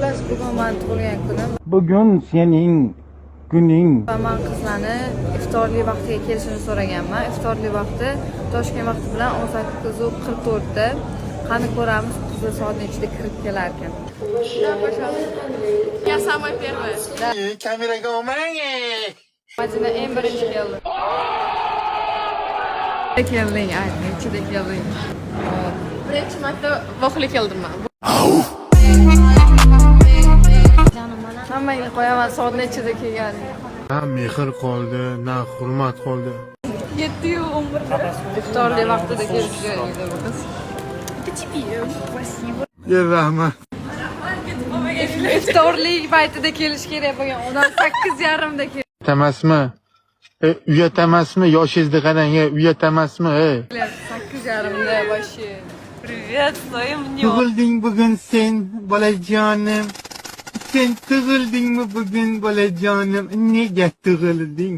Xullas, bugun mani tug'ilgan kunim. Bugun sening kuning. Va man qizlarni iftorlik vaqtiga kelishini so'raganman. Iftorlik vaqti Toshkent vaqti bilan 18:44da. Qani, ko'ramiz, qizlar soat nechida kirib kelarkan. Да, пожалуйста. Я самая первая. Kameraga olmang. Madina eng birinchi keldi. Kelding, ayt, nechida kelding? Birinchi marta vaqtli keldim man. Hammaga qo'yaman soat nechida kelganing. Na mehr qoldi, na hurmat qoldi. 7:11. Iftorlik vaqtida kelishgan edi bu qiz. Ye, rahmat. Iftorlik paytida kelish kerak bo'lgan. Odam 8:30da Uyat emasmi? E, uyat emasmi? Yoshingizni qarang, e, uyat emasmi? Ey. kelyapti. 8:30da вообще. Привет, с новым днем. Tug'ilding bugun sen, bolajonim. Sen tug'ildingmi bugun, bolajonim? Nega tug'ilding?